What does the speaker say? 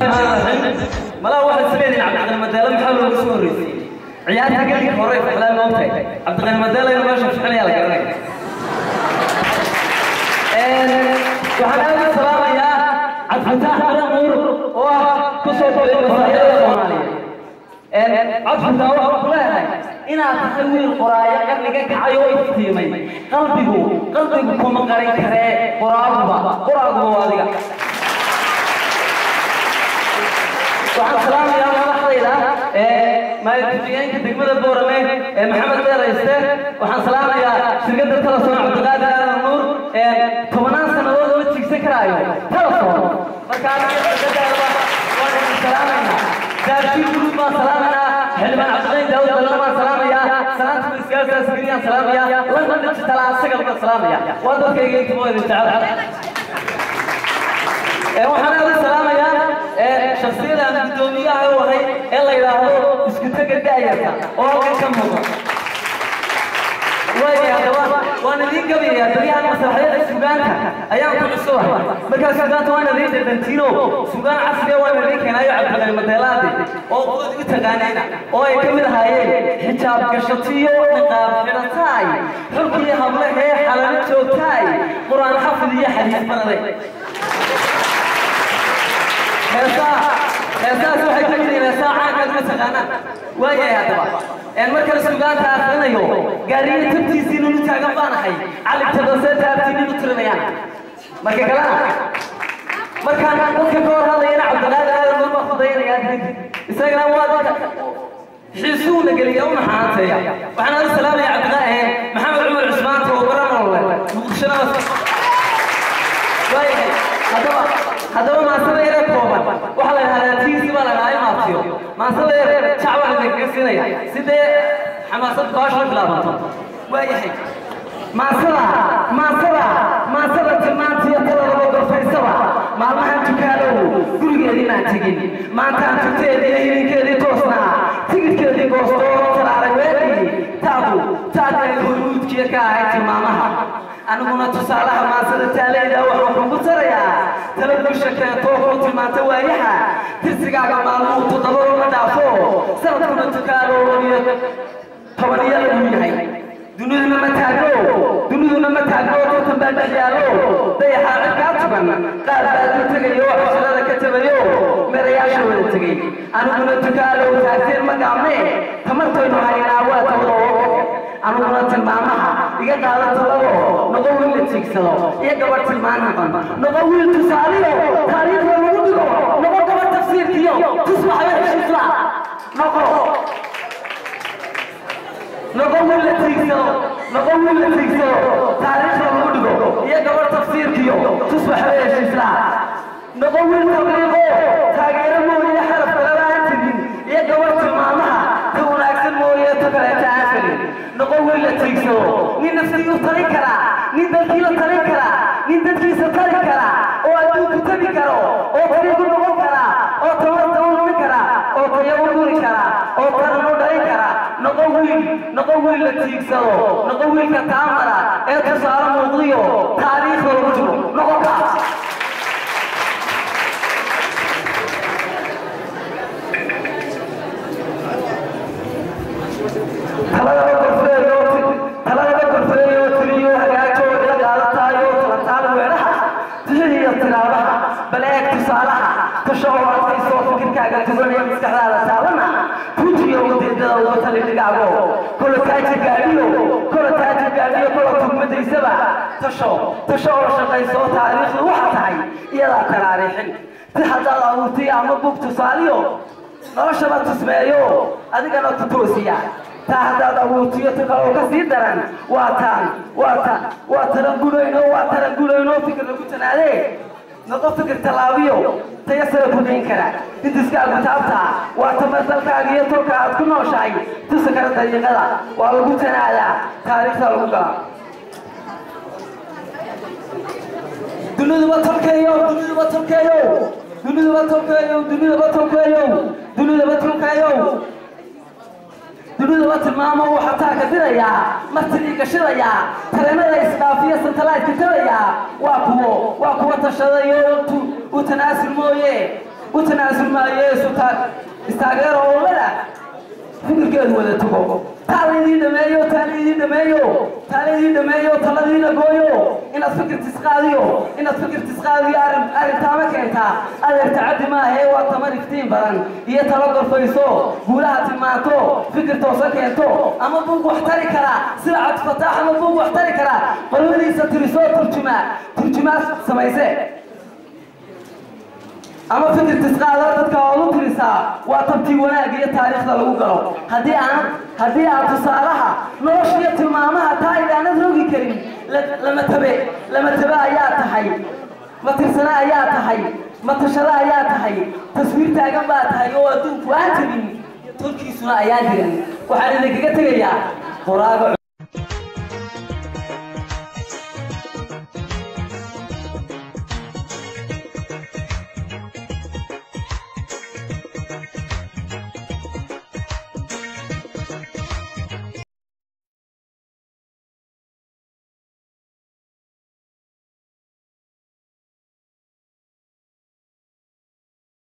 Malaa waxaad isleedihin Cabdiqani Madeele maxaa looga soo horreysay ciyaarta gelinka hore ficlaa moogtahay Cabdiqani Madeele inuu meesha ficilaya la garanaya. Waxaan aad u salaamayaa Cabdifataax Mire Nuur oo ah ku soo koray masaaxyada Soomaaliya. Cabdifataax, waxaan ku leeyahay inaad tahay wiil qoraayo qarniga kacay oo iftiimay qalbigu, qalbigu kuma qarin karee qoraaguba, qoraaguba waa adiga. Waxaan salaamayaa madaxdayda maayir-ku-xigeenka degmada Boorame ee Maxamed Dheerayste. Waxaan salaamayaa shirkadda Telesom, Cabdiqaadir Aadan Nuur. Tobanaan sannadood lama tiigsan karaayo Telesom, marka aniga shirkadaadaba waan idin salaamaynaa. Daabshiil Group baan salaamaynaa, xildhibaan Cabdiqani Daawud Ballan baan salaamayaa, salaanta iskaasaas geliyaan salaamayaa, London Digital Sagal baan salaamaya. Waa dadkayga intaba waa idin jecel. Waxaan aad u salaamayaa shaksiyada aan guddoomiyaha u ahay ee la yidhaahdo isku tega da'yarta oo halkan ka muuqda. Waaya, haddaba waan idiin gabayaa. Baryahan masraxyada sugaanta ayaan ku cusubahay, markaa sugaanta waan idiin dhadhantiino, sugaan casriga waan idiin keenaayo Cabdiqani Madeelaade oo quud u taqaaneen oo ay ka mid ahaayeen xijaab gashatiyo niqaab xidhataay, xulkii hablahee xalalo joogtaay, qur-aan xafid iyo xadiis baraday. Heesaha heesahaas waxay ka mid yihiin heesaha caankaad ma taqaanaan. Waayahay, haddaba markale sugaanta akhrinayo, gaariyo tabtiisii ninu taagan baan ahay, Cali tabase taabtii ninu tirinayaan. Marka kalena markaan dadka ka hor hadlayana Cabdiqaadir Aadan Nuur baa khudaynayaa, isagana waa dadka xiisuuna geliya u naxaanteeya. Waxaan aad u salaamaya Cabdiqaadir Maxamed Cumar Cusmaan, tababara nolole Muqdishona. Waayahay, haddaba maasada yare kooban waxaa la yidhahdaa tiisi baa la dhahaa imaatiyo. Maasada yare jac baan idinkaga siinaya sidee xamaasad baasha bilaabanto. Waayahay, maasada maasada maasada tilmaantiyo taladaba gorfaysaba, maalmahan tukaalow gurigeedii maan tegin, maantaan tugteedii hilinkeedii toosnaa, tigidhkeedii goostoo talaalay weedhii taadu taadu ay hormuudkiya ka ahayd tilmaamaha. Aniguna tusaalaha maasada taalayda waxaan kugu tarayaa tala dusha keentoo ku tilmaanta waayaha tirsigaaga maalmuhu toddobaduma dhaafo, sanadkuna tukaalow 10 iyo lagu yahay. Duniduna ma taagno, duniduna ma taagno, tartan baa dhex yaallo, dayaxaa cirkaa tuban, qaar baa dul tegayo oo casharada ka tabayo meerayaasha wada tegey. Aniguna tukaalow taagteen ma gaabne, tamartaynu haynaa waa tawada oo aniguna tilmaamaha iga qaada talado. Noqo wiil la tiigsado iyo gabadh tilmaan noqon, noqo wiil tusaaliyo taariikhda lagu dhigo, noqo gabadh tafsiirkiyo tus waxba heshiisla noqo, noqo wiil la tiigsado, noqo wiil la tiigsado taariikhda lagu dhigo iyo gabadh tafsiirkiyo tus waxba heshiisla, noqo wiil tabliiqo taageero mooye xaraf kaleba aan tegin iyo gabadh tilmaamaha ta wanaagsan mooye ta kaleeta aan felin, noqo wiil la tiigsado, nin naftii u talin karaa, nin dalkii la talin karaa, nin dadkiisa tali karaa oo adduunku tabi karo oo tariigu noqon karaa oo tamarta u lumin karaa oo tayo u guri karaa oo taran u dhalin karaa. Noqo wiil, noqo wiil la tiigsado, noqo wiilka taamara ee tusaale muuqdiyo taariikhda lagu jiro, noqo kaas. Taladaba gorfeeyo, taladaba gorfeeyo, tiriyo hagaajo, ila qaadataayo talantaal weedhaha tixihiyo tiraabaha, bal eeg tusaalaha, tasho oo adkayso fikirkaaga tuganaya maskaxdaada taalana tujiyo ujeedada uga tali dhigaago, kolo taajir gaadhiyo, kolo taajir gaadhiyo, kolo tugmadaysaba. Tasho, tasho oo shaqayso, taariikhdu waxa tahay iyadaa taraariixin ti haddaad abuurtiyo ama bug tusaaliyo noloshaba tusmeeyo adigana ku toosiya. Taa haddaad abuurtiyo ta kaloo ka sii daran waa taan, waa ta, waa taran gulayno, waa taran gulayno, fikir lagu tanaadee. Noqo fikir tallaabiyo tayo sare ku dayn kara, hindiskaagu taabtaa waa tamar dalkaaga iyo tolka aad ku nooshahay tusi kara dariiqada, waa lagu tanaadaa, taariikhda lagu galaa. Duniduba tolkeeyo, duniduba tolkeeyo, duniduba tolkeeyo, dunidaba tolkeeyo, dunidaba tolkeeyo, dunidaba tilmaamo. Waxaa taarka dirayaa, martidii gashidayaa, tareenada isdhaafiya, satellite-ka tabayaa, waa kuwo, waa kuwa tashadayo u tanaasul mooye. U tanaasul maayo istaageero olada fikirkeedu wada tugo. Taa laydii dhameeyo, taa laydii dhameeyo, taa laydii dhameeyo, taladiina gooyo. Inaad fikir tisqaadiyo, inaad fikir tisqaadiyo, arrin arrintaama keentaa adeer tacaddi maahe, waa tamar iftiin badan iyo talo gorfayso, guulaha tilmaanto, fikir toosan keento, ama buug wax tari karaa sida Cabdifataax, ama buug wax tari karaa qoladiisa tirisoo turjumaa, turjumaa samayse, ama fikir tisqaada dadka ood u tirisaa, waa tabtii wanaag iyo taariikhda lagu galo. Haddii aan haddii aad tusaalaha nolosha iyo tilmaamaha taa idaanad rogi karin, lama tabe, lama tabe ayaa tahay, ma tirsana ayaa tahay, ma tashada ayaa tahay, taswiir taagan baa tahay oo adduunku aan tegin, tolkiisuna ayaan jirin. Waxaan idinkaga tegayaa qoraaga.